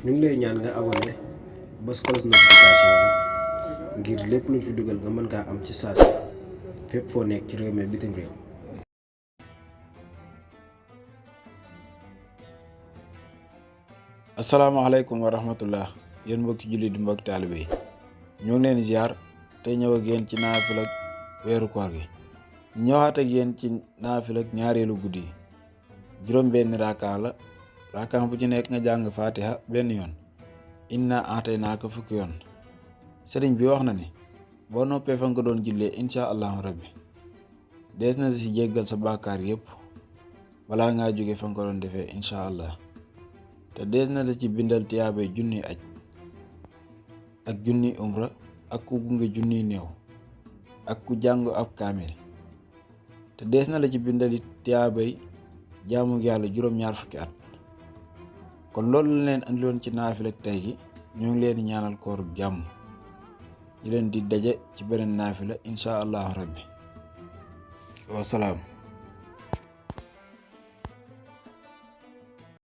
ñu ngi lay ñaan nga abonné bës cloche notification bi ngir lépp luñ fi dugal nga mën kaa am ci saa si fépp foo nekk ci réew mi bitim réew. asalaamaaleykum wa rahmatullah yéen mbokki jullit di mbokki taalibe yi ñoo ngi leen di ziar tey ñëw ak yéen ci naafila weeru koor gi ñëwaat ak yéen ci naafila ñaareelu guddi yi juróom benn raakaan bu ci nekk nga jàng fatiha benn yoon inna ataynaaka fukki yoon sëriñ bi wax na ni boo noppee fa nga doon jullee insha allahu rabbi dees na si jéggal sa bàkkaar yépp balaa ngaa jóge fa nga ko doon defee insha allah te dees na la ci bindal tiyaabay junni aj ak junni umra ak ku gunge junni néew ak ku jàng ab kaamil te dees na la ci bindali tiyaabay jaamu yàlla juróom-ñaar fukki at kon loolu la leen andiloon ci naafila tey gi ñoo ngi leen di ñaanal kooru jàmm di leen di daje ci beneen naafila insha allahu rabbi wasalaam.